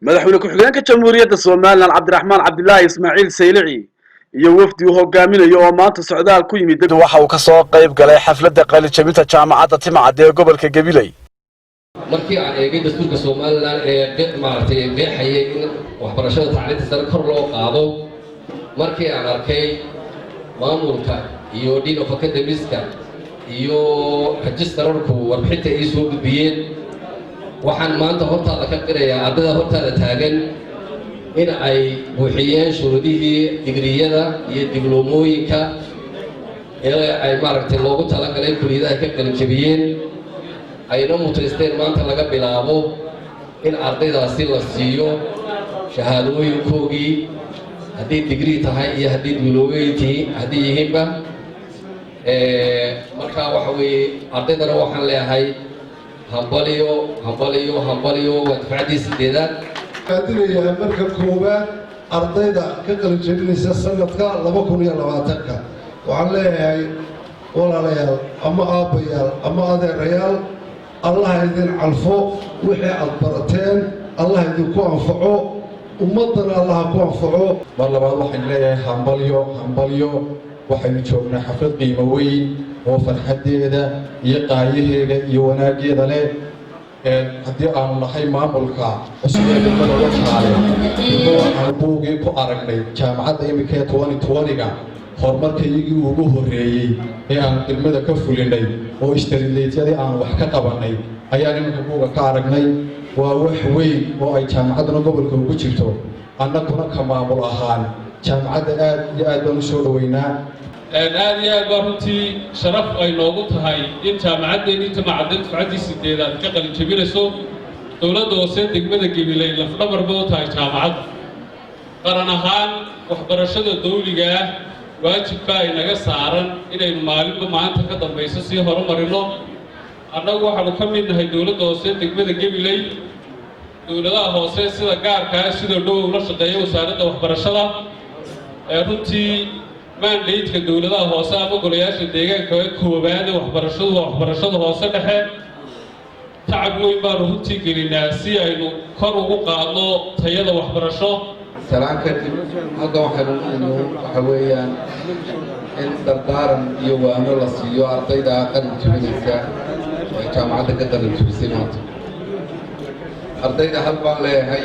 Madaxweyne ku-xigeenka Jamhuuriyadda Somaliland, Cabdiraxmaan Cabdilaahi Ismaaciil Saylici, iyo wafdi uu hogaaminayo oo maanta socdaal ku yimid waxa uu ka soo qayb galay xafladda qalinjabinta Jaamacadda Timacadde ee gobolka Gabiley. Markii aan eegay dastuurka Somaliland ee maaragtay qeexayay in waxbarashada tacliinta sare kor loo qaado, markii aan arkay maamulka iyo dean of academics-ka iyo registrarku warbixinta ay soo gudbiyeen, waxaan maanta hortaada ka qirayaa ardayda hortaada taagan in ay buuxiyeen shuruudihii digriyada iyo dibloomooyinka ee ay maaragtay loogu talagalay kuliyadaha ka qalinjabiyeen, ayna mutaysteen maanta laga bilaabo in ardaydaasi la siiyo shahaadooyinkoogii, haddii digrii tahay iyo haddii dibloomooyin haddii yihiinba. Marka waxa weeye, ardaydana waxaan leeyahay hambaliyo, hambaliyo, hambaliyo. Waa dufcaddii sideedaad. Raadinayaa marka koowaad ardayda ka qalinjabinaysa sanadka 2020-ka. Waxaan leeyahay, walaalayaal ama aabbayaal ama adeerayaal, Allaha idin calfo. Wixii aad barateen Allah idinku anfaco, ummaddana Allaha ku anfaco. Mar labaad waxaynu leeyahay hambalyo, hambalyo. Waxaynu joognaa xaflad qiimo weyn oo farxaddeeda iyo qaayaheeda iyo wanaaggeeda leh. Haddii aanu nahay maamulka cusub ee degmada Wajaale, degmo waxaanu buugii ku aragnay jaamacadda iminka ee 2020-ga, horumarka iyagii ugu horreeyey ee aanu degmada ka fulinay oo streetlight-yadii aanu wax ka qabannay ayaan iminka buuga ka aragnay. Waa wax weyn oo ay jaamacadduna gobolka ugu jirto. Annaguna ka maamul ahaan jaamacadda aad iyo aad baan u soo dhoweynaa. Aad iyo aad baa runtii sharaf ay noogu tahay in jaamacaddeenii Timacadde dufcaddii sideedaad ka qalin jebinayso. Dowladda hoose degmada Gabiley lafdhabar bay u tahay jaamacadda. Qaran ahaan waxbarashada dawliga ah waajib baa inaga saaran inaynu maalinba maalinta ka dambayso sii horumarino. Annagu waxaanu ka mid nahay dowladda hoose degmada Gabiley, dowladaha hoose sida gaarkaa sida dhow ula shaqeeya wasaaradda waxbarashada. Ee runtii mandate-ka dowladaha hoose ama golayaasha deegaanka ee koowaad ee waxbarashadu waa waxbarashada hoose dhexe. Tacab weyn baanu runtii gelinaa si aynu kor ugu qaadno tayada waxbarasho. Salaan kadib, halkan waxaynu inu waxa weeyaan in dardaaran iyo waano la siiyo ardayda qalin jebinaysa ee jaamacadda ka qalin jebisay maanta. Ardayda hal baan leeyahay: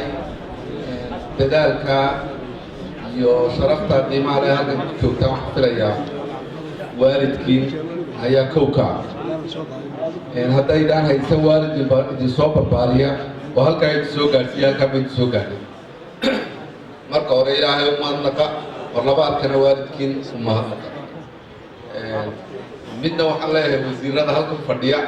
dadaalka iyo sharafta qiimaha leh halkan ku joogtaan, waxaan filayaa waalidkiin ayaa kow ka ah. Haddaydaan haysan waalid idinsoo barbaariya oo halkaa idin soo gaadhsiiya, halkaa ba idin soo gaadhay. Marka hore Ilaahay u mahadnaqa, mar labaadkana waalidkiin u mahadnaqa. Midna waxaan leeyahay wasiirada halkan fadhiya.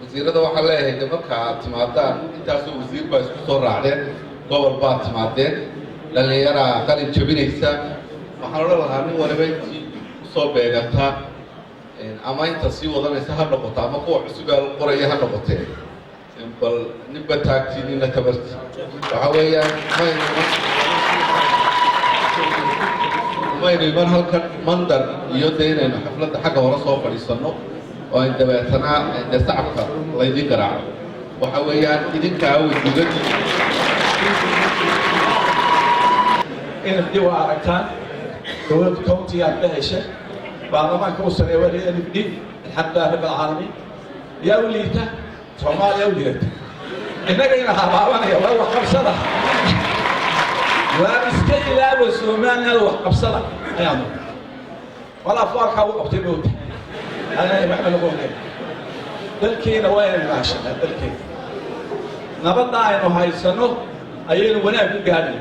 Wasiirada waxaan leeyahay, de marka aad timaadaan, intaasoo wasiir baa isku soo raacdeen, gobol baa timaadeen, dhallinyaraa qalin jabinaysa, waxaan odhan lahaa nin waliba intii kusoo beeganta ama inta sii wadanaysa ha noqoto ama kuwa cusub ee qoraya ha noqotee, bal ninba taagti, nina tabarti. Waxa weeyaan maynu iman halkan mandar iyo dee inaynu xafladda xagga hore soo fadhiisanno oo ayn dabeetana dee sacabka laydin garaaco. Waxa weeyaan idinkaa wasiiradii. NFD waa aragtaan, dowladda county aad ka heshay, baarlamaanka u sareeya waa NFD. Alxamdulilah rabb alcaalamiin. Yaa u liita? Soomaaliya u liidata. Innagayna habaabanaya waa wax qabsada, waa iska ilaawa Somaliland, wax qabsada ayaanu walaa foorkaa u qabtay moogta waxba lagu ogeyn. Dalkeena waa inaynu ilaashanaa. Dalkeena nabadda aynu haysano ayaynu wanaag ku gaadhnay.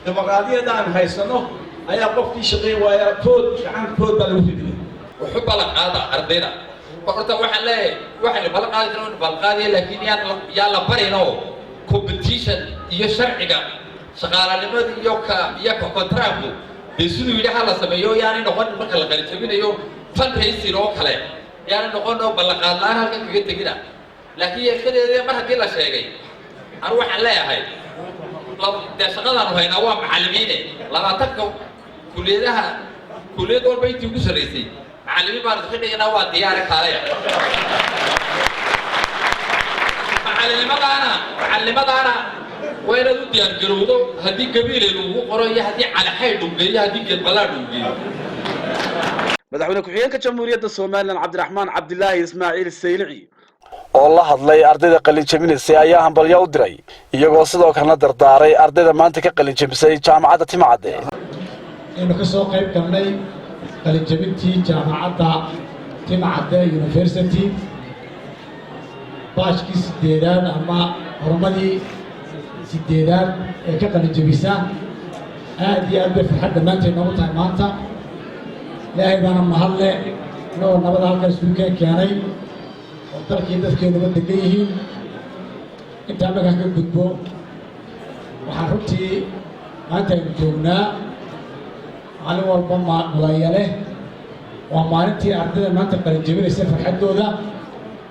Dimuqraadiyadda aynu haysano ayaa qofkii shaqayn waaya food gacan food baa lagu ridaya. Wuxuu ballan qaada ardayda. Horta waxaan leeyahay, waxaynu ballan qaadi karna ballan qaadaya, laakiin yaan la barin oo competition iyo sharciga shaqaalanimada iyo ka contractu dee siduu yidhi ha la sameeyo. Yaanay noqon marka la qalinjabinayo fundraising oo kale, yaanay noqon oo ballanqaad la'aan halkan kaga tegina. Laakiin yeeshadeeda mar haddii la sheegay, anu waxaan leeyahay, dee shaqadaanu haynaa waa macallimiine, 20-ka kuliyadaha, kuliyad walba intii ugu sarraysay macallimiin baanu iska dhiganaa, waa diyaare, kaalaya. Macallinimadaana. Macallimadaana waa inaad u diyaargarowdo haddii Gabiiley lagugu qoro iyo haddii Calaxaydh lagu geeyo, haddii Geedqalaadh lagu geeyo. Madaxweyne ku-xigeenka Jamhuuriyadda Somaliland Cabdiraxmaan Cabdilaahi Ismaaciil Saylici oo la hadlay ardayda qalinjabinaysay ayaa hambalyo u diray, iyagoo sidoo kalena dardaaray ardayda maanta ka qalinjabisay jaamacadda Timacadde. Aynu ka soo qayb galnay qalinjabintii jaamacadda Timacadde University, batch-kii sideedaad ama horumadii sideedaad ee ka qalinjabisa. Aad iyo aad bay farxad dhammaanteed noogu tahay maanta. Ilaahay baana mahadle inagoo nabada halkaa iskuulkeen keenay oo dalkii dadkeenuba degan yihiin. Intaa markaan ka gudbo, waxaan runtii maanta aynu joognaa maalin walba mudaya leh, waa maalintii ardayda maanta qalinjabinaysa farxaddooda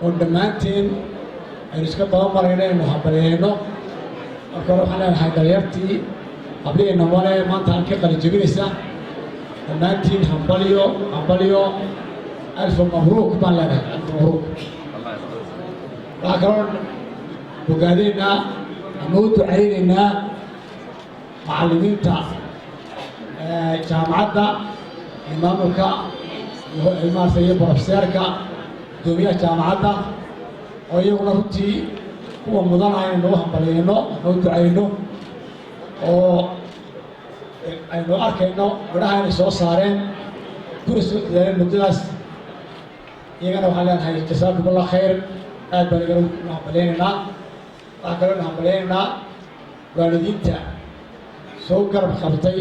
oo dhammaanteen aynu iska daba marayno aynu hambalyeeyno. Marka hore waxaan leenahay dhalinyartii hablihiina male maanta halkii qalinjabinaysa, dhammaantiin hambalyo, hambalyo, alfa mabruuk baan leenahay, alfa mabruuk. Waxaa kaloo bogaadaynaa ama u ducaynaynaa macallimiinta jaamacadda iyo maamulka iyo maarata iyo professor-ka, guddoomiyaha jaamacadda, oo iyaguna runtii kuwa mudanaya inaynu u hambalyeyno ama u ducayno, oo aynu arkayno midhaha inay soo saareen kuna soo dadaaleen muddadaas. Iyagana waxaan leenahay jasaakum Allah khayr, aad baan igana u hambalyeynaynaa. Waxaan kaloo nu hambalyeynaynaa waalidiinta soo garab qabtay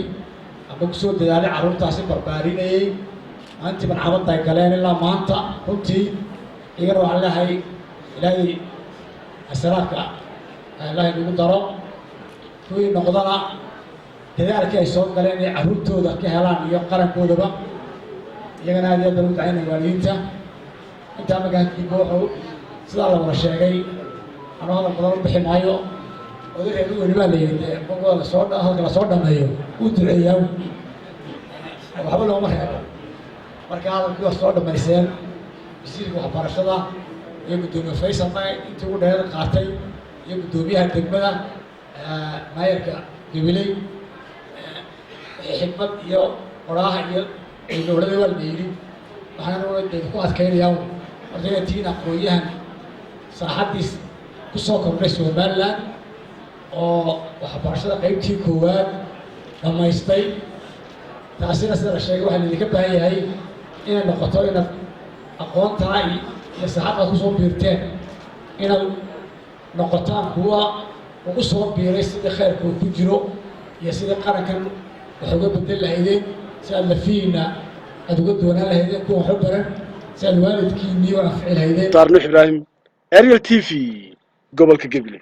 ama ku soo dadaalay carruurtaasi barbaarinayey maalintii malcamada ay galeen ilaa maanta. Runtii iyagana waxaan leeyahay Ilaahay xasanaadka Ilaahay nagu daro, kuwii noqdana dadaalkii ay soo galeen inay carruurtooda ka helaan iyo qarankoodaba. Iyagana aad iyo aad baan u ducaynaya waalidiinta. Intaa markaa kadib, wuxuu sidaa la wada sheegay, anuu hadal badan u bixi maayo. Oday reer weli baa la yidhi dee markooda lasoo hadalka lasoo dhameeyo uu duceeyaa, waxba looma reebo. Marka hadalkii waa soo dhamayseen wasiirka waxbarashada iyo guddoomiye Faysalna intii ugu dheer qaatay iyo guddoomiyaha degmada, maayarka Gabiley. Xikmad iyo qoraaha iyo dowladda waa la yidhi. Waxaan ku adkaynayaa horta inaad tihiin aqoon-yahan saaxaddiis ku soo kordhay Somaliland oo waxbarashada qaybtii koowaad dhammaystay. Taasina sida la sheegay, waxaa laidinka baahan yahay inay noqoto inaad aqoontaa iyo saaxaddaad kusoo biirteen inaad noqotaan kuwa ugu soo biiray sidii khayrkuu ku jiro iyo sidii qarankan wax uga bedel lahaydeen, si aad lafihiina aada uga duwanaan lahaydeen kuwa waxu baran, si aad waalidkiinii u anfici lahaydeen. Nuux Ibraahim, Ariel TV, gobolka Gabiley.